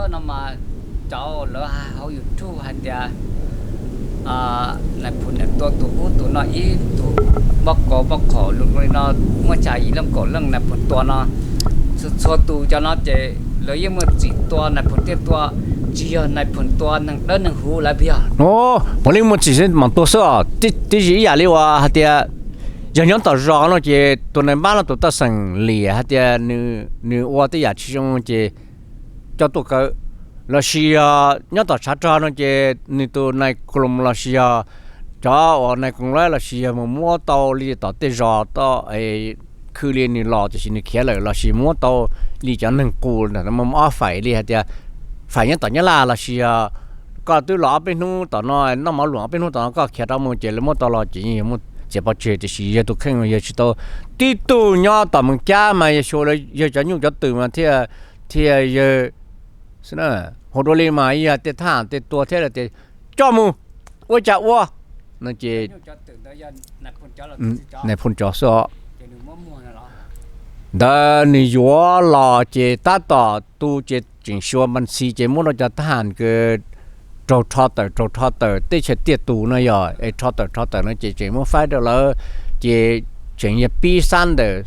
No mas cov lawv hauv YouTube hais tias nais phoo niam tua tus ub tus no ib tug, npaj kov npaj qhom lus li no, muaj txog yim leej kaum leej nais phoo tua no, txhua txhua tus cov no ces lawv yeej muaj txim tua, nais phoo thiaj tua, tsis yog nais phoo tua neeg dawb neeg huv lawv pes yog. Puav leej muaj txim xwb mam tua xwb os. Tib yam li uas hais tias yog nyob tom zos no ces tus nais npab no tus taj xeem liam hais tias nws ua tej yam tsis zoo ces coj tuaj kaw, lossis yog nyob tom tshav rog no ces nws tus nais koos lossis yog cov uas nais koos lab lossis yog mus muab tau li tom tej zos toj khw li nws los tiam sis nws khiav lawm lossis muab tau li cov neeg qus ntawm no muaj ob faim li hais tias faim nyob tom Nyab Laj lossis yog koj twb los ob peb hnub tom no, noj mov luam ob peb hnub tom no koj khiav rov mus ces lawv muab tau los ces yeej yog muaj txiav pov tseg tiam sis yawg tus kheej yawg tsis tau. Tib tug nyob tom Mees Cab mas yawg xyuas yawg cov nyuj cov twm mas thiaj thiaj yawg hu dua li mas yog tej thab ham tej tua thiab lawm tias coj mus ua cas ua no ces nais phoo cov xwb os. Ntawd nws yuav los ces tab tom tu ces tseem xyuas npas ntxhi ces muab rau cov thab ham raug rho tawm raug rho tawm teb chaws tiaj tus no yog es rho tawm rho tawm no ces tseem muab faib rau lawv ces tseem yog pib xab ntawm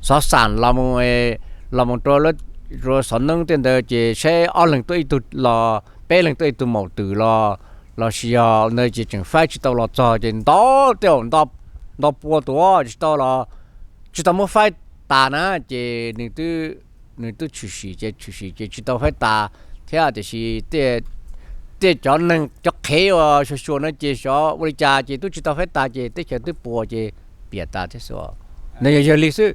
xov xam los mus los mus rau lawv xov neeb tej ntawd ces saib ob leeg tuaj ib tug los peb leeg tuaj ib tug maum twm los lossis yog ntawd ces tseem faib tsis tau los txog ces ntau tej zaum nto pua tus tsis tau los tsis tau muab faib tas na ces nws twb tshwm sim ces tshwm sim ces tsis tau faib tas thiab tiam sis tej cov neeg cov qhev uas xyuas xyuas no ces xyov ua li cas ces twb tsis tau faib tas ces teb chaws twb puas ces piam tas thiab xwb. Nws yog yawg li xwb,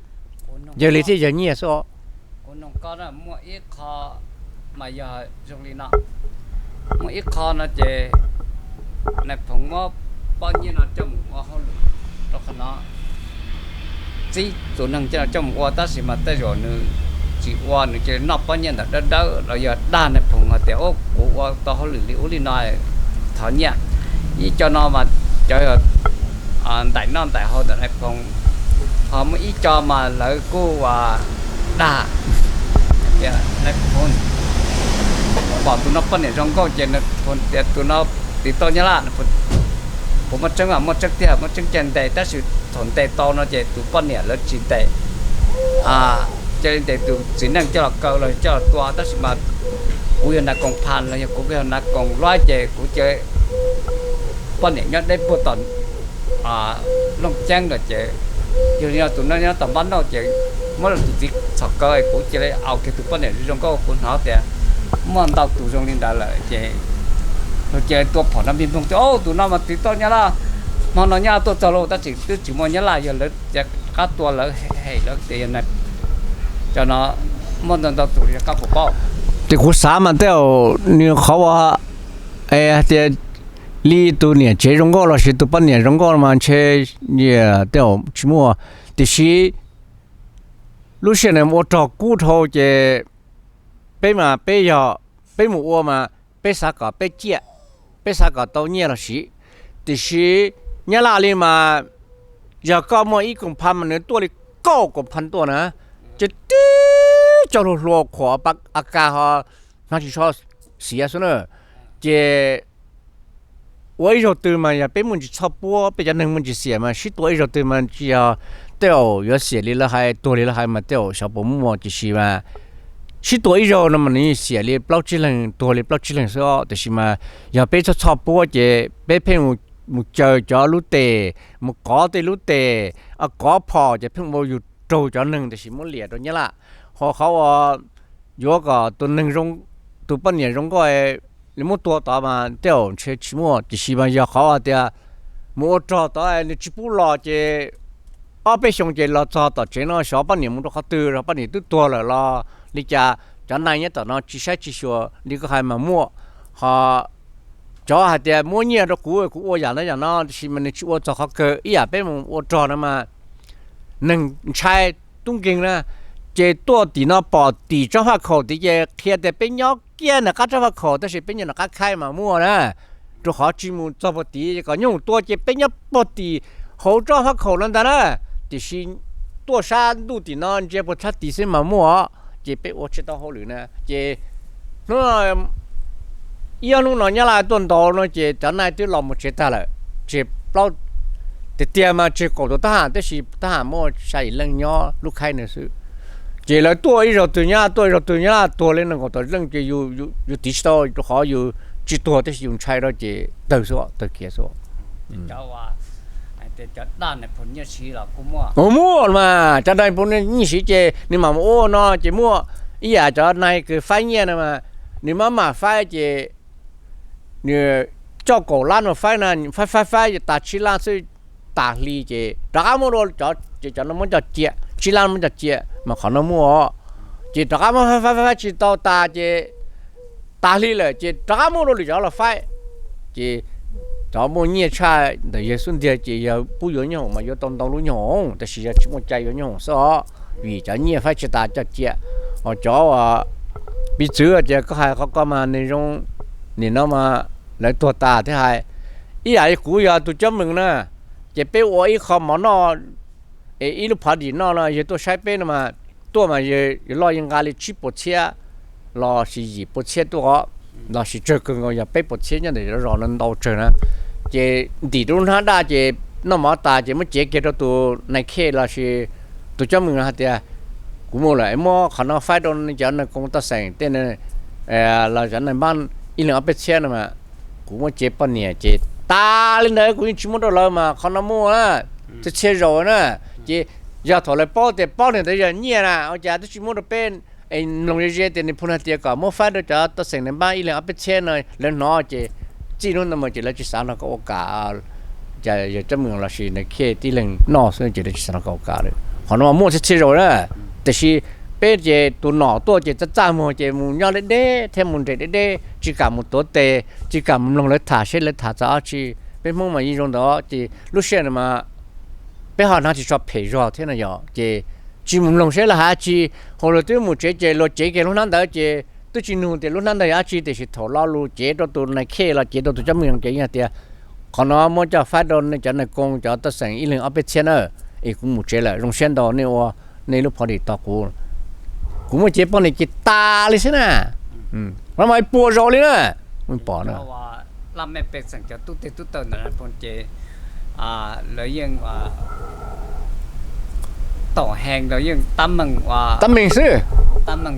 yawg li thiab yawg nyiaj xwb os. Kuv nug koj muaj ib qho mas yog zoo li no, muaj ib qho no ces nais phoo muab poj niam no coj mus ua hauj lwm rau qhov no, txib tus neeg coj mus ua tab sis mas tej zaum nws tsis ua nws cia li noj poj niam ntawm dawb dawb los yog dag nais phoo hais tias kuv ua tau hauj lwm li ub li no thov nyiaj. Ib co no mas cov ntaim noj ntaim haus ntawm nais phoo, ho muaj ib co mas lawv kuj ua dag tias nais phoo pom tus no poj niam zoo nkauj ces nais phoo tias tus no tiv tauj Nyab Laj, puas muaj tseeb? Muaj tseeb tiag, muaj tseeb cia ntes tab sis thaum ntes tau no ces tus poj niam lawv tsis ntes, cia li ntes tus txiv neej coj los kaw los coj los tua tab sis mas kuv yog nais koom phas los yog kuv yog nais koom luab ces kuv cia poj niam nyob deb puag tom Looj Ceeb lawm ces yog li no tus no nyob tom npab nauj ces muab tus txiv txhom kaw kuv cia li au kiag tus poj niam zoo nkauj kuv hnov tias muaj ntau tus zoo li ntawd lawm ces luag cia li tua phom no npig npoog tias tus no mas tiv tauj Nyab Laj, hmo no Nyab Laj tuaj txog lauj tab sis twb tsis muaj Nyab Laj yog lawv cia qab tua lawv hem lawv tias yog cov no muaj ntau ntau tus li qab puas paub. Ces kuv xav mas tej zaum nws qhov uas hais tias li tus niam tsev zoo nkauj lossis tus poj niam zoo nkauj mas ntshe tej zaum tsis muaj, tiam sis lub sij hawm nws ua rog kub dhau ces peb mas peb yog peb mus ua mas peb xav kom peb ciaj, peb xav kom tau nyiaj los siv, tiam sis Nyab Laj li mas yog koj muaj ib koom phas mas nws tuaj li kaum koom phas tuaj na, ces tib co hluas hluas khuam a kas ho hnav tsis tshua xiav xwb na, ces ua ib zaug twg mas yog peb muaj ntsis txhoj puab peb cov neeg muaj ntsis xiam mas sib tua ib zaug twg mas tsis yog tej zaum yuav xiam li lawv hais tuag li lawv hais mas tej zaum xyov puas muaj tiam sis mas sib tua ib zaug no mas nws xiam li plaub tsib leeg tuag li plaub tsib leeg xwb os tiam sis mas yog peb txhob txhoj puab ces peb pheej mus caw cov lub tes, mus kov tej lub tes, kov phom ces pheej ua yus raug cov neeg tiam sis muab liam rau Nyab Laj. Ho qhov uas yuav kom tus neeg, tus poj niam zoo nkauj li muab tua tod mas tej zaum ntshe tsis muaj tiam sis mas yog qhov hais tias mus ua rog tod nws tsis pub los ces ob peb xyoo ces los txog tom tsev no xyov poj niam mus rau qhov twg, poj niam twb tuag lawm los li cas, cov neeg nyob tom no tsis saib tsis xyuas li koj hais mas muaj. Ho cov hais tias muab nyiaj rau kuv kuv ua yam no yam no tiam sis mas nws tsis ua txog qhov kawg ib yam peb mus ua rog no mas neeg ntshai tub nkeeg na, ces tuaj tim no pom tim tsob faj khaum tid ces qhia tias peb nyob kiag nram qab tsob faj khaum tab sis peb nyob nram qab khaib mas muaj na, rau qhov tsis mus txog puag tid kom nyob mus tua ces peb nyob puag tim hauv tsob faj khaum no ntag na, tiam sis tuaj sab ntuj tim no ntsia puag sab tid xwb mas muaj os, ces peb ua tsis tau hauj lwm na ces Hnub, ib ob hnub no Nyab Laj tuaj ntaus no ces cov nai twb los mus tsev tag lawm. Tseg plaub, tiag tiag mas tseg kaum tus tab ham, tab sis tab ham muaj xya yim leej nyob lub khaib no xwb. Ces lawv tuaj ib zaug twg Nyab Laj tuaj, ib zaug twg Nyab Laj tuag li nees nkaum tawm leej ces yus tiv tsis tau, rau qhov yus tsis tuag tab sis yus ntshai rau ces tawg xwb, tawg kiag xwb. Ua muaj mas cov nai pus nyiaj siv ces nws mam mus ua no ces muaj ib yam cov nai kws faib nyiaj no mas nws mam mam faib ces nws coj kaum lab no faib na, faib faib faib tas tsib lab xwb, tas hli ces rov qab muab rau cov, ces cov no muab coj cia, tsib lab muab coj cia mas qhov no muaj, ces rov qab muab faib faib faib tsis tau tas ces tas hli lawm ces rov qab muab rau lwm cov los faib. Ces cov muaj nyiaj tshaj ntawm yawg xub ntiag ces yog pub yuav nyob hoom mas yuav tau ntau lub nyob hoom, tab sis yog tsis muaj cai yuav nyob hoom xwb os, vim cov nyiaj faib tsis tas coj cia. Ho cov piv txwv tias koj hais qhov ko mas nws zoo, nim no mas lawv tuag tas thiab hais. Ib yam li kuv yog tus cob mees na, ces peb ua ib qho mov noj, es ib lub phov dim noj no yawg tuaj saib peb no mas, tuaj mas yawg loj yeej nqa li tsib puas txhiab los sis yim puas txhiab tuaj os, los sis tsawg kawg nkaus yog peb puas txhiab nyob ntawm zos no ntau tsawg na. Ces ntim rau lub hnab daj ces noj mov tas ces muab cev kiag rau tus nais khej los sis tus cob mees hais tias kuv mus lawm, muab qhov no faib rau cov nais koos toj xeem tej, los cov nais npab ib leeg ob peb txhiab no mas kuv muab cev poj niam ces tas li ntawd, kuv yeej tsis muab rau lawv mas qhov no muaj na, txhia txhia zaus na. Ces yog thaum lawv paub tias paub niag ntawd yog nyiaj na ua cas twb tsis muab rau peb, es mloog ze ze tias nws phu hais tias kom muab faib rau cov toj xeem nais npab ib leeg ob peb txhiab no lawv hnov ces txij hnub ntawd mus ces lawv tsis xav nrog koj ua kam. Cas yog cob mees los sis nais khej tib leeg noj xwb ces lawv tsis xav nrog koj ua kam lawm. Qhov no mas muaj txhia txhia zaus na, tiam sis peb ces tus nom tuaj ces txaj txaj muag ces mus nyob deb deb thiab mus nres deb deb, tsis kam mus tuav tes, tsis kam mus mloog lawv tham seb lawv tham txog dab tsi. Peb Hmoob mas yeej zoo ntawd ces lub sij hawm no mas peb ho hnav tsis tso phem zog thiab no yog ces tsis mus mloog seb lawv hais dab tsi. Hos luag twb mus tsev ces luag cev kiag lub hnab ntawd ces twb tsis nug tias lub hnab ntawd yog dab tsi, tiam sis thaum lo lus cev rau tus nais khej los cev rau tus cob mees ces yeej hais tias qhov no muab coj faib rau nej cov nais koos cov toj xeem ib leeg ob peb txhiab na, es kuv mus tsev lawm, zoo siab ntau nej ua nej lub phov dim tos kuv. Kuv muab cev poj niam ces tas li xwb na. Qhov no mas ib puas zaus li na, muaj pom na. Laj mej pej xeem cov tub teg tub taw ntawd ces lawv yeej tom heev, lawv yeej tab meeg, tab meeg xwb, tab meeg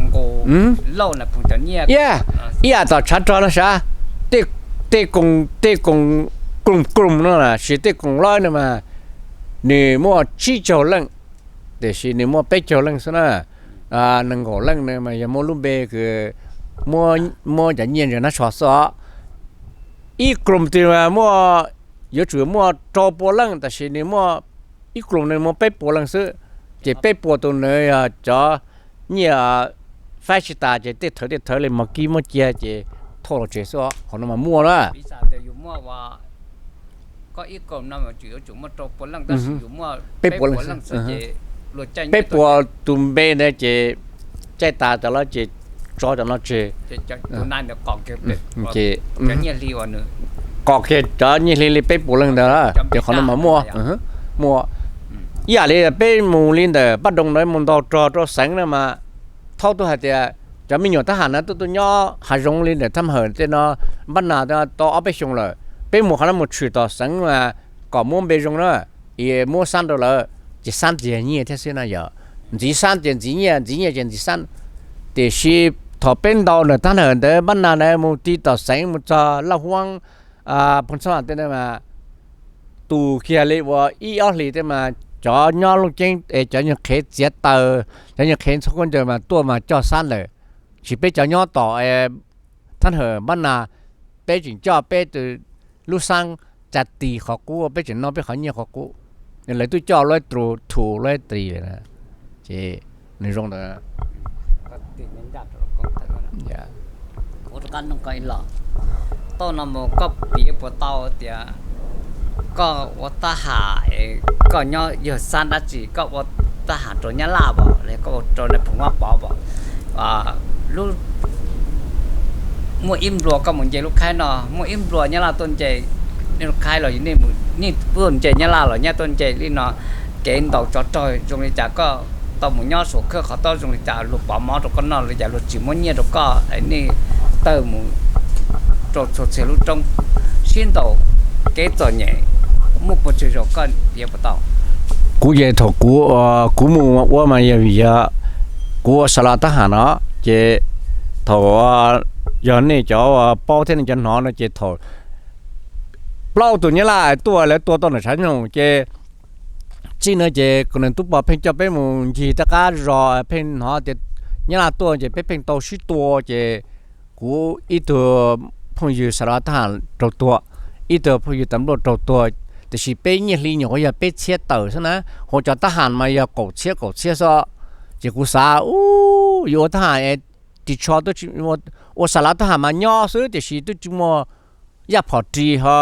nqus lauj na phoom cov nyiaj. Ib yam tom tshav rog no sav, tej koos, tej koos, koos koos no los sis tej koos loj no mas nws muaj tsib caug leej, tiam sis nws muaj peb caug leej xwb na. Nees nkaum leej no mas yog muaj lub npe kws muab cov nyiaj ntawd nab tsho xwb os. Ib koos twg mas muaj, yuav tsum muaj rau pua leej, tab sis nws muaj, ib koos nws muaj peb puas leej xwb, ces peb puas tus nws yog cov nyiaj faib tsis tas ces tej thawv tej thawv li mos kib muab cia ces thauj los tsev xwb os. Qhov no mas muaj na. Peb puas leej, peb puas tus npe ntawd ces caij tas cov lawm ces tso cov no tseg, ces qom kiag cov nyiaj hli li peb puas leej ntawd, ces qhov no mas muaj, muaj. Ib yam li peb mus li ntawm Paj Doos ntawd mus ntaus rog rau xeev na mas, thaub tub hais tias cov me nyuam tab ham na tuaj tuaj nyob hav zoov li ntawm Thab Hawm tej no, Npab Nas tau ob peb xyoos lawm, peb mus qhov no mus tshwm tom xeev mas kom muab npe zoo na, es muab xab rau lawv, ces xab ces yog nyiaj thiab xwb na yog. Ntxiv xab ces ntxiv nyiaj, ntxiv nyiaj ces ntxiv xab. Tiam sis thaum peb ntaus ntawm Thab Hawm ntawd Npab Nas ntawd mus ti tom xeev mus txog Lauj Huab, Phoov Txhab tej no mas, tus kiag li uas ib ob hlis tej mas cov nyob Looj Ceeb es cov nyuag qhev txiav taws, cov nyuag qhev ntxhua khaub ncaws mas tuaj mas coj xab lawm. Tsis peb cov nyob tom Thab Hawm Npab Nas, peb tseem coj peb tus lub xab tsa tis qhov qub, peb tseem noj peb qhov nyiaj qhov qub. Lawv twb coj luaj tus thu luaj tris lawm na, ces nws zoo ntawd. Tau no mus koj piav puas tau tias koj ua tab ham, koj nyob yawg xab dab tsi, koj ua tab ham rau Nyab Laj pom, koj ua rau nais phoo Vaj Pov pom? Lub, muaj ib nplua koj mus nce lub khaib no, muaj ib nplua Nyab Laj tuaj nce nej lub khaib los, nej tuaj nce Nyab Laj los Nyab tuaj nce li no, kev ntaus tsov rog zoo li cas koj tau mus nyob Suav khawb qhov taub zoo li cas, luag pov mov rau koj noj li cas, luag tsis muab nyiaj rau koj, nej tawg mus rau txhua txhia lub roob sib ntaus, kev txom nyem muaj puas tsawg zaus koj piav puas tau? Kuv ces thaum kuv, kuv mus ua mas yog vim yog kuv ua xa las tab ham no, ces thaum yog nej cov paub thiab nej cov hnov no ces thaum plaub tus nyab laj tuaj, lawv tua tau nram tshav nyoog ces txij no ces kuv nws tub pov pheej coj peb mus ncig tej qab zos, pheej hnov tias nyab laj tuaj ces peb pheej tau sib tua ces kuv ib tug phooj ywg xa las tab ham raug tuag, ib tug phooj ywg tas npluaj raug tuag, tiam sis peb nyiaj hli nyuam qhuav yog peb txhiab tawm xwb na, hos cov tab ham mas yog kaum txhiab kaum txhiab xwb. Ces kuv xav ub yuav ua tab ham es ris tsho twb tsis, ua xa las tab ham mas nyob xwb tiam sis twb tsis muaj yaj phom ris ho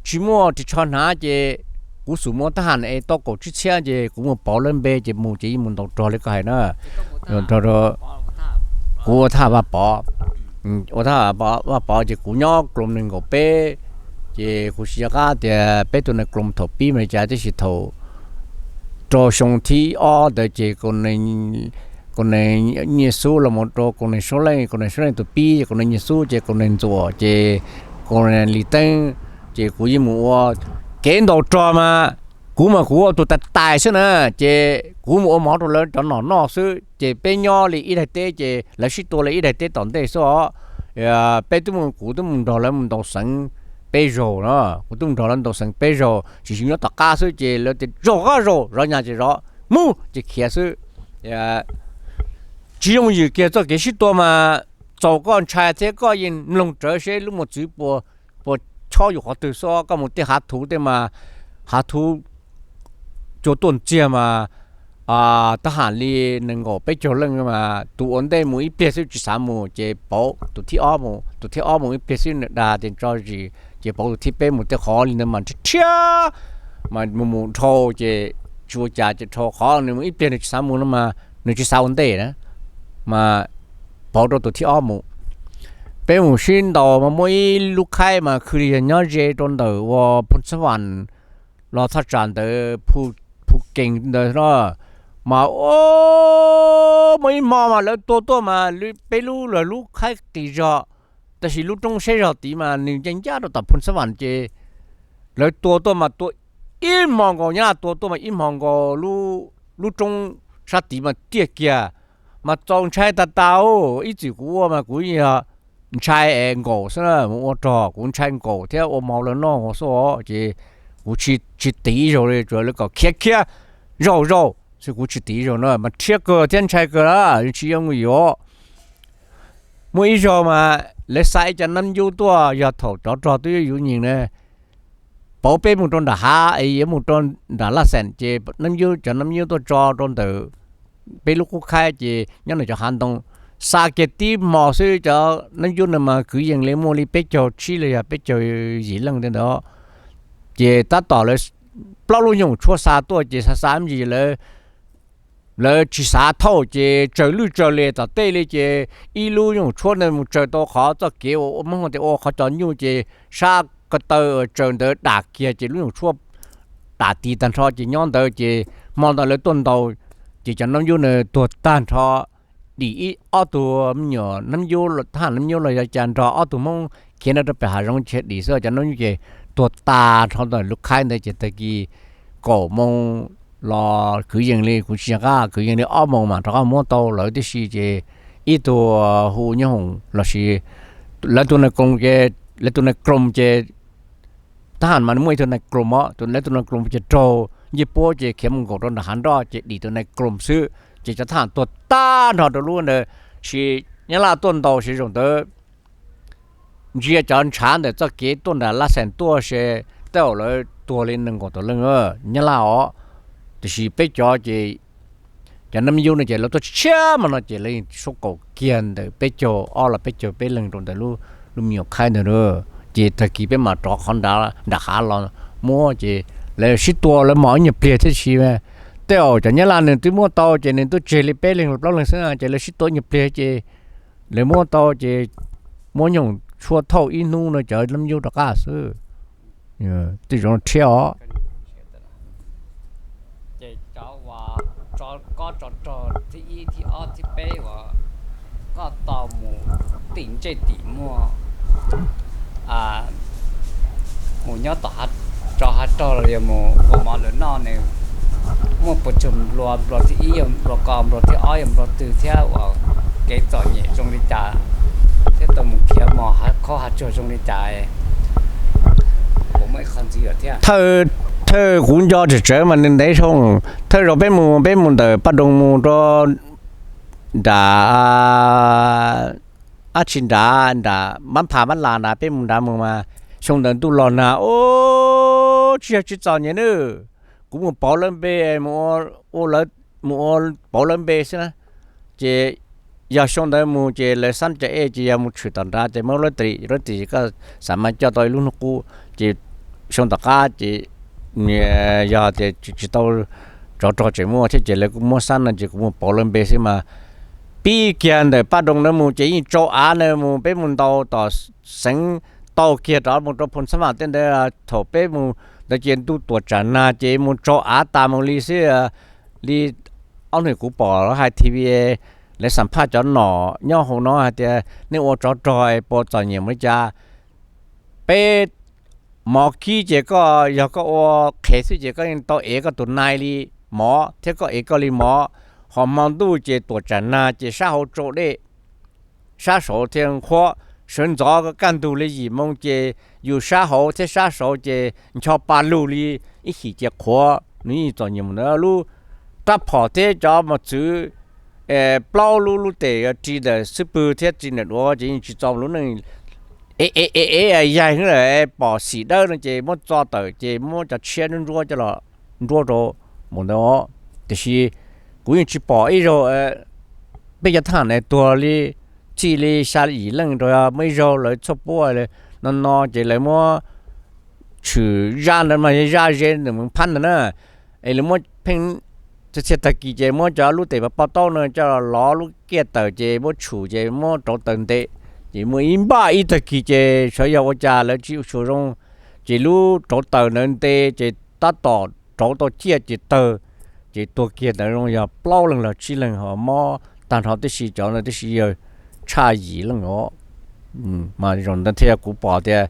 tsis muaj ris tsho hnav ces kuv xum mus ua tab ham es tau kaum tsib txhiab ces kuv mus pauv lawv npe ces mus ces yeej mus ntaus rog li koj hais na. Kuv ua tab ham Vaj Pov, ua tab ham Vaj Pov ces kuv nyob Kloos nees nkaum peb, ces kuv tsis nco qab tias peb tus nees Kloos thaum pib mas li cas tiam sis thaum rau xyoo thib ob ntawd ces kuv nees Nyiaj Xub los mus rau kuv nees Suab Leej, kuv nees Suab Leej tus pib, kuv nees Nyiaj Xub ces kuv nees Ntxuam ces kuv nees Lis Teeb, ces kuv yeej mus ua kev ntaus rog mas kuv mas kuv ua tus tais tais xwb na, ces kuv mus ua mov rau lawv cov nom noj xwb ces peb nyob li ib daim teb ces lawv sib tua li ib daim teb tom ntej xwb os. Peb twb mus, kuv twb mus nrog lawv mus ntaus xeev peb zaug no, kuv twb mus nrog lawv ntaus xeev peb zaug, tsis tsis nyob tom qab xwb ces lawv tias zaum qab zaum zov nyas ces zov, mus ces khiav xwb. Tsis yooj yim kiag txoj kev sib tua mas txaus koj ntshai thiab koj yeej mloog rawv seb lub mos txwv puas, puas chob yus qhov twg xwb. Koj mus tej hav thuv tej mas, hav thuv cua tuaj ntxiag mas tab ham li nees nkaum peb caug leej mas tus ua ntej mus ib pliag xwb tsis xav mus ces pauv tus thib ob mus, tus thib ob mus ib pliag xwb nws dag tias tso zis ces pauv tus thib peb mus. Tej qhov li ntawd mas nrhiav mas mus mus dhau ces tsis ua cas ces dhau qhov nws mus ib pliag nws tsis xav mus no mas nws tsis xav ua ntej na mas pauv rau tus thib ob mus. Peb mus sib ntaus mas muaj ib lub khaib mas khw li yog nyob ze rau ntawm uas Phu Xab Vam los thaj tsam ntawd, Phu Kees ntawd no mas muaj ib hmo mas lawv tua tuaj mas peb lub, lawv lub khaib qis zog, tab sis lub roob siab zog tid mas nws ncaj ncaj rau tom Phu Xab Vam ces lawv tua tuaj mas tua ib hmo nkaus, nyab laj tua tuaj mas ib hmo nkaus lub roob sab tid mas tiaj kiag mas txaus ntshai tas tas. Ib txwm kuv ua mas kuv yog ntshai es nkaum xwb na, mus ua rog kuv ntshai nkaum thiab ua mov lawv noj xwb os ces kuv tsis, tsis tiv zaug li, tsuas lawv kom khiav khiav zaum zaum xwb kuv tsis tiv zaug na mas rhiab kawg thiab ntshai kawg na, tsis yooj yim os. Muaj ib zaug mas lawv xa ib co nab ncub tuaj, yog thaum cov rog twb yuav yuav nyees na, pauv peb mus rau nram hav es yuav mus rau nram Laj Xeem ces nab ncub, cov nab ncub tuaj tso rau ntawm peb lub qub khaib ces nyob ntawm cov hav ntoo. Xa kiag tib hmo xwb cov nab ncub no mas kwv yees li muaj li peb caug tsib los yog peb caug yim leej tej ntawd. Ces tab tom lawv plaub lub nyuj tshuab xa tuaj ces xa xa ib ntsis lawv, lawv tsis xav thauj ces tsaws lwj tsaws liam tom tej li ces ib lub nyuj tshuab ntawd mus tsaws tau qhov txoj kev uas Hmoob tias ua qhov cos nyuj ces sab ko taw tsaws ntawd dam kiag ces lub nyuj tshuab dam tis tag nrho ces nyob ntawd ces hmo ntawd lawv tuaj ntaus ces cov nab ncub na tuag tag nrho. Dim ib ob tug me nyuam nab ncub, thaj ham nab ncub los yog cas nrog ob tug Hmoob khiav nrog rau pem hav zoov ces dim xwb, cov nab ncub ces tuag tag nrho ntawm lub khaib ntawd ces tag kis kaum moos los kwv yees li, kuv tsis nco qab, kwv yees li ob moos mas rov qab muab tau lawv tib si ces ib tug hu nyob hoom lossis lawv tus nais koos ces, lawv tus nais koos ces thaj ham mas muaj ib tug nais koos os, tus, lawv tus nais koos ces raug ncej puab ces khiav mus nkaum rau nram hav nroj ces dim tus nais koos xwb ces cov thaj ham tuag tag nrho rau lub ntawd. Sis nyab laj tuaj ntaus sis zaum ntawd ntsia cov ntshav ntawm txoj kev tuaj nram Laj Xeem tuaj ces tej zaum lawv tuag li nees nkaum tawm leej nyab laj os. Tiam sis peb cov ces cov nab ncub no ces lawv tuaj tshiab mas no ces lawv yeej suab kaum kiag ntawm peb caug ob los peb caug peb leeg rau ntawm lub, lub me nyuam khaib ntawd na. Ces tag kis peb mam rov qhov nram hav los muab ces lawv sib tua lawv mos ib nyuag pliag thiab sis tej zaum cov nyab laj nws twb muab tau ces nws twb tseg li peb leeg los plaub leeg xwb ces lawv sib tua ib nyuag pliag ces lawv muab tau ces muab nyuj tshuab thauj ib hnub no cov nab ncub rov qab xwb. Tej zaum rhiab os. Ob tsov rog thib ib, thib ob, thib peb uas koj tau mus tim ntsej tim muag, mus nyob tom tsov hav rog los yog mus ua mov lawv noj ne, muaj puas tsawg nplua? Nplua thib ib yog nplua ko, nplua thib ob yog nplua twg thiab? Uas kev txom nyem zoo li cas thiab tau mus khiav mos hauv qhov hav tsuag zoo li cas? Thawj, thawj kuv nco tsawm tsawv mas ntev ntev zog, thawj zaug peb mus, peb mus ntawm Paj Doo mus rau nram, ab tsi nrad, nram Mab Pha Mab Las nrad, peb mus nrad mus mas xyoo ntawd ntuj los nag, ub, tsis yog tsis txom nyem nawb. Kuv mus pauv lawv npe, mus ua, mus ua pauv lawv npe xwb na. Ces yog xyoo ntawd mus ces lawv xab ca ej ces yog mus tshwm tom nrad ces muab lawv tim, lawv tim koj xav mas coj tau ib lub hnub qub. Ces xyoo tom qab ces yog tias tsis tau, tsov rog tseem muaj thiab ces lawv kuj muab xab no ces kuv mus pauv lawv npe xwb mas. Pib kiag ntawm Paj Doo ntawd mus ces yeej tsau av ntawd mus, peb mus ntaus tom Xeev, tau kiag rov mus rau Phoo Xab Vam tej ntawd. Thaum peb mus ntawd ces ntuj tuam tsam nag ces mus tsau av tas mus li xwb. Li ob hnub kuv pom lawv hais T V, lawv xam phaj cov nom nyob hauv no hais tias nej ua tsov rog puas txom nyem mus li cas? Peb mov kib ces koj yog koj ua qhev xwb ces koj yeej tau ev koj tus nai li mov thiab koj ev koj li mov. Ho hmo ntuj ces tuam tsam nag ces sab hauv tsau dej, sab saud thiaj nqhuab. Sawv ntxov kaj ntug li yim moo ces yus sab hauv thiab sab saud ces ncho pa lug li ib chim ces qhuav. Nws yeej txom nyem mus ntawd. Lub rab phom thiab cov mos txwv plaub lub lub tes ris ntawm xub pwg thiab ris ntawm duav ces yeej tsis txo lub neej. Ev ev ev yaig lawm pom xim dawb no ces muab txo tawm ces muab cov tshiab ntsuab ntsuab coj los nruab rau mus ntawd. Tiam sis kuv yeej tsis pom ib zaug peb cov thab ham ne tuag li txij li xya yim leej rau muaj ib zaug lawv txhoj puab no no ces lawv muab tshwm zaj ntawd mas yog zaj ze ntawm Meev Phab ntawd na. Es lawv muab pheej txhia tag kis ces muab cov lub tes pov taub no coj los lov lub kiaj tawm ces muab tshum ces muab rauv taws ntes, ces muaj ib npaj ib tag kis ces xyov yog ua cas lawv tsis ua tshua zoo, ces lub rauv taws ntawd ntes ces tab tom rauv tau ciaj ces tawg, ces tuag kiag ntawd zoo yog plaub leeg los tsib leeg ho mob tag nrho tib si, cov ntawd tib si yog tshaj yim leej os. Mas zaum ntawd thiaj yog kuv pom tias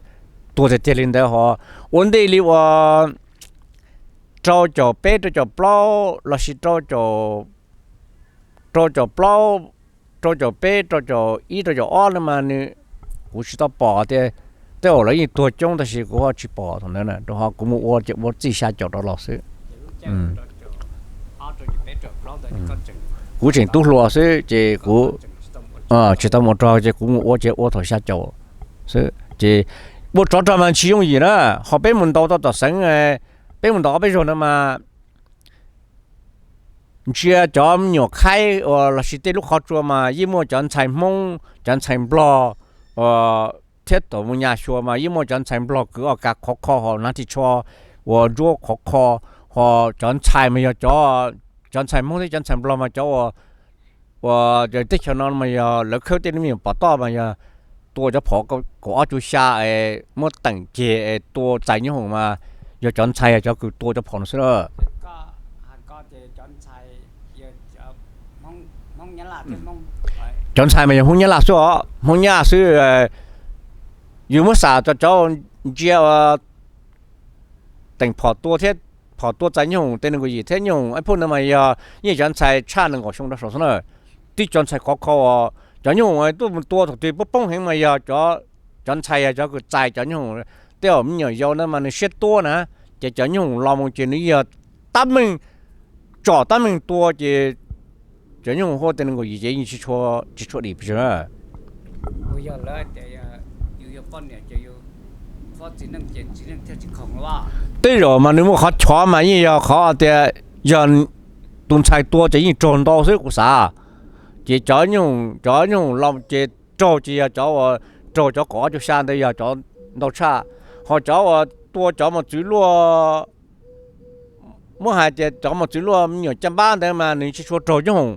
tuag tiag tiag li ntawd ho ua ntej li uas rau caum peb rau caum plaub lossis rau caum plaub, rau caum peb rau caum ib rau caum ob no mas nws, kuv tsis tau pom tias, tej zaum lawv yeej tuag coob tab sis kuv ho tsis pom thaum ntawd na, rau qhov kuv mus ua ces ua txij xya caum rov los xwb. Kuv tseem tub hluas xwb ces kuv tsis tau mus rog ces kuv mus ua ces ua thaum xya caum xwb ces ua tsov rog mas tsis yooj yim na. Ho peb mus ntaus tau tom Xeev, peb mus ntaus ob peb zaug ntawd mas ntsia cov me nyuam qhaib uas lossis tej lub qhov tsua mas yeej muaj cov ntxhais Hmoob cov ntxhais Nplog thiab thaum mus nyas xyuas mas yeej muaj cov ntxhais Nplog kwv ob kav qhov kho ho hnav ris tsho uas ntsuab qhov kho, ho cov ntxhais mas yog cov, cov ntxhais Hmoob thiab cov ntxhais Nplog mas cov uas, uas teb chaws no mas yog lawv khawb tej lub me nyuam pom toj mas yog tua cov phom kaum ob cuv xya es muab teem ceg es tua txais nyob hoom mas yog cov ntxhais yog cov kws tua cov phom no xwb na. Cov ntxhais mas yog Hmoob Nyab Laj xwb os, Hmoob Nyab Laj xwb. Yus muab xam rau cov ntsia teem phom tua thiab phom tua txais nyob hoom tej neeg nkaus yim thiab nyob hoom ib phub ntawd mas yog yeej cov ntxhais tshaj nees nkaum xyoo rov saud xwb na. Tib cov ntxhais khov kho uas cov nyob hoom tuaj mus tua thaum twg poob poob heev mas yog cov ntxhais yog cov kws txais cov nyob hoom. Tej zaum me nyuam yaus ntawd mas nws siab tuab na, ces cov nyob hoom los mus ces nws yog tab meeg tsom tab meeg tua ces cov nyob hoom huaj tej neeg nkaus yim ces yeej tsis tshua dim pes tsawg na. Tej zaum mas nws muaj qhov chov mas yeej yog qhov tias yog tus ntxhais tua ces yeej raug ntau xwb kuv xav. Ces cov nyob hoom, cov nyob hoom los ces raug ces yog cov uas raug cov kaum ob cuv xya ntawd yog cov ntau tshaj. Ho cov uas tua cov mos txwv luaj, muab hais tias cov mos txwv luaj me nyuam caj npab ntawd mas nws tsis tshua raug nyob hoom,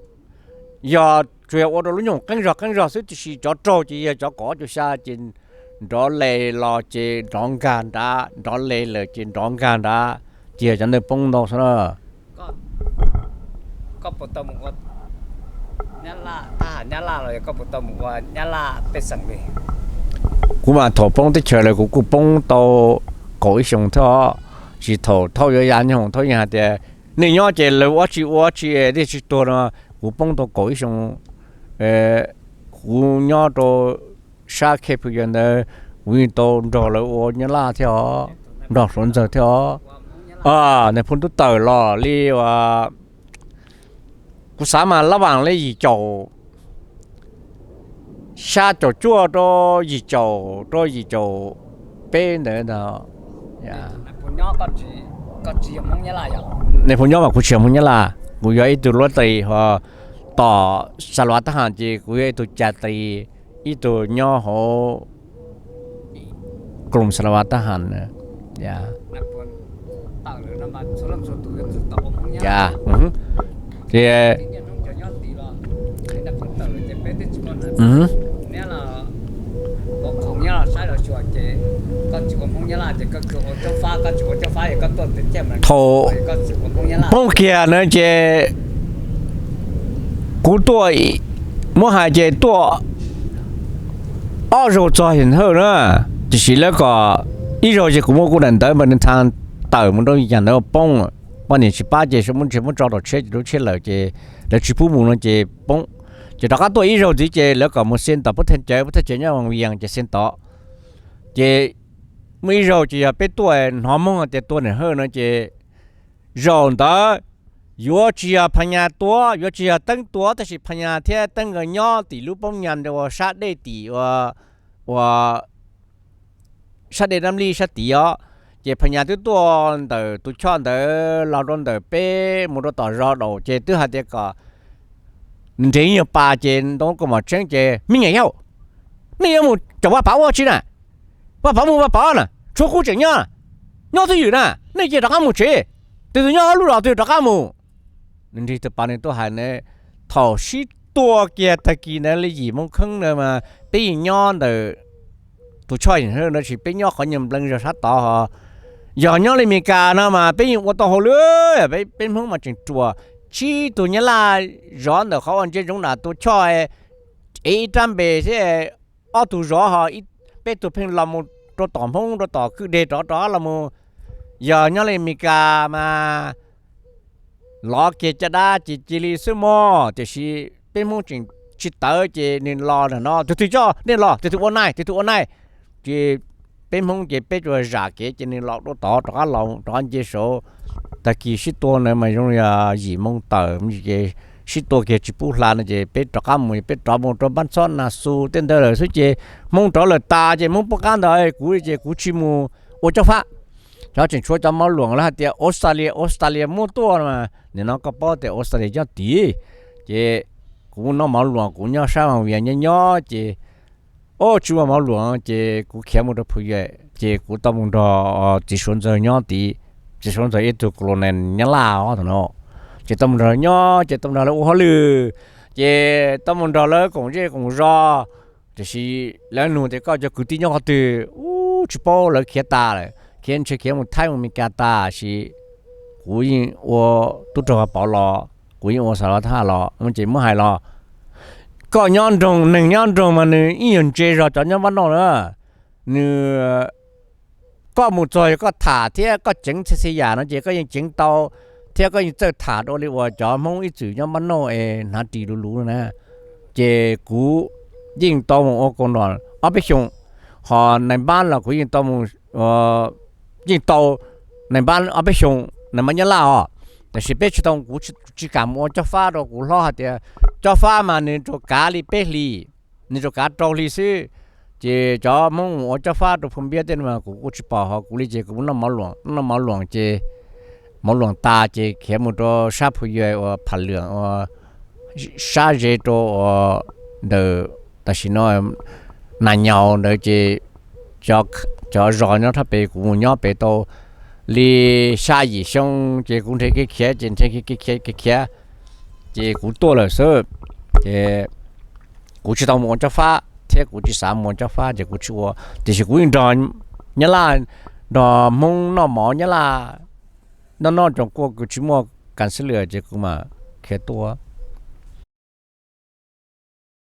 yog tsuas yog ua rau lub nyob hoom qeeb zog qeeb zog xwb, tiam sis cov raug ces yog cov kaum ob cuv xya ces nrov le los ces nrov nkag nrad, nrov le lawm ces nrov nkag nrad, ces yog cov ntawd poob ntau xwb na. Koj puas tau mus ua Nyab Laj, thab ham Nyab Laj los yog koj puas tau mus ua Nyab Laj pej xeem li? Kuv mas thaum poob teb chaws lawm kuv kuj poob tau kaum ib xyoos thiab os. Tsis thaum thauj yuav ya nyob, thaum yeej hais tias nej nyob ces lawv ua tsis ua tsis, nej tsis tuag no. Kuv poob tau kaum ib xyoos, kuv nyob rau sab Khej Phu Yas ntawd, kuv yeej tau nrog lawv ua Nyab Laj thiab os, nrog Suav ntxawg thiab os. Nais phoo tub tawm los li uas kuv xav mas lab vaam li yim caum xya caum cuaj rau yim caum rau yim caum peb ntawd ntag. Nais phoo nyob mas kuv tsis yog Hmoob Nyab Laj, kuv yog ib tug luab tis ho tom Xas Las Vas Tab Has ces kuv yog ib tug ca tis, ib tug nyob hauv Kloos Xas Las Vas Tab Has na. Ces thaum poob kiag na ces kuv tuaj, muab hais ces tuaj ob zaug txog Hawj na, tiam sis lawv kom ib zaug ces kuv muab kuv daim ntawv npa ne tha tawm mus rau yam ntawd poob, poj niam tsis pab ces muab ntsej muab tso rau tsheb ces lub tsheb lawm ces lawv tsis pub mus no ces poob. Ces rov qab tuaj ib zaug ntxiv ces lawv kom mus Xeev Tov pub thaj cawv, pub thaj cawv nyob Vaj Vias ces Xeev Tov. Ces muaj ib zaug ces yog peb tuaj hnov Hmoob hais tias tua niam Hawj no ces zaum ntawd yuav tsis yog Phas Nyas tua, yuav tsis yog Teeb tua, tab sis Phas Nyas thiab Teeb nkawd nyob tim lub poob nyas ua sab dej tim ua, ua sab dej Nab Lij sab tid os. Ces Phas Nyas twb tuaj ntawm tus choj ntawd los rau ntawm peb mus rau tom zos daus ces twb hais tias kom nrhiav nyuag pas ces ntoo kaus mom tseeb ces me nyuam yaus, nej yuav mus caum Vaj Pov ua tsi na? Vaj Pov mus Vaj Pov na, tshuav kuv tseem nyob, nyob twj ywm na, nej cia rov qab mus tsev, tus twg nyob hauv lub zos twg rov qab mus. Nws nrig tus pas nws tuaj hais na, thaum sib tua kiag tag kis ntawd li yim moo kheeb na mas peb yeej nyob ntawm tus choj yeem hawj no sis peb nyob qhov nyuag nplees zog sab tod ho. Yog nyob li Mes Kas no mas peb yeej ua tau hauj lwm, peb Hmoob mas tseem ruam, tsib tug Nyab Laj zov ntawm qhov uas ntsia ntsoov nram tus choj, ev ib rab npe thiab ob tug zov ho peb tug pheej los mus rau tom Hmoob rau tom kwj deg rov rov los mus. Yog nyob li Mes Kas mas lov kiag caj dab ces cia li xwb mog, tiam sis peb Hmoob tseem tsis tawv ces nws los nram no, tus twg coj nej los, tus twg ua nai, tus twg ua nai. Ces peb Hmoob ces peb tsuas zam kev ces nws los dua tod rov qab los rov qab nce saud. Tag kis sib tua na mas zoo yog yim moo tawm ces sib tua kiag tsis pub hla no ces peb rov qab mus, peb rov mus rau Npab Txhob Nas Xus tej ntawd lawm xwb ces Hmoob rov lawm tas ces Hmoob pub qab ntawd kuv ces kuv tsis mus ua cob fab. Cov tseem tshuav cov mov luam lawv hais tias Australia, Australia muab tuaj no mas nim no koj paub tias Australia nyob tid. Ces kuv noj mov luam kuv nyob sab Vaj Vias nyob nyob ces o tsis muaj mov luam ces kuv khiav mus rau Phu Yas ces kuv tau mus nrog txiv Suav ntxawg nyob tid. Txiv Suav ntxawg ib tug colonel Nyab Laj os thaum no. Ces tau mus nrog nyob ces tau mus nrog lawv ua hauj lwm, ces tau mus nrog lawv koom zej koom zos. Tiam sis lawv nug tias koj cov kwv tij nyob qhov twg, ub tsis paub, lawv khiav tas lawm, khiav ntshe khiav mus Thaib mus Mes Kas tas sis kuv yeej ua tub rog Pov los, kuv yeej ua Xas Las Vas Thab Has los no ces muab hais los koj nyob nroog, neeg nyob nroog mas nws ib nyuag ntse zog cov nyob npab noj na. Nws, koj mus txog yog koj tham thiab koj ceev txhia txhia yam no ces koj yeej ceev tau thiab koj yeej txawj tham dua li uas cov Hmoob ib txwm nyob npab noj es hnav ris luv luv na. Ces kuv yeej tau mus ua kaus nom ob peb xyoos, ho nais npab los kuv yeej tau mus, yeej tau nais npab ob peb xyoos, nais npab Nyab Laj os. Tiam sis peb tsis tau, kuv tsis kam mus ua cob fab rau, kuv hlob hais tias cob fab mas nws rau kav li peb hlis, nws rau kav rau hli xwb. Ces cov Hmoob mus ua cob fab rau Phu Npiab tej no mas kuv kuj tsis pom, ho kuv li ces kuv mus noj mov luam, noj mov luam ces mov luam tas ces khiav mus rau sab Phu Yas uas Pham Lwam uas sab ze rau uas ntawm tam sim no Nas Nyaus ntawd ces cov zos nyob thaj pem kuv mus nyob pem tau li xya yim xyoo ces kuv nrhiav kev khiav ces nrhiav kev khiav kev khiav ces kuv tuaj lawm xwb. Ces kuv tsis tau mus ua cob fab thiab kuv tsis xav mus ua cob fab ces kuv tsis ua, tiam sis kuv yeej nrog Nyab Laj, nrog Hmoob noj mov Nyab Laj, noj noj coom kuaj, kuv tsis muaj kas xib lwm ces kuv mas khiav tuaj.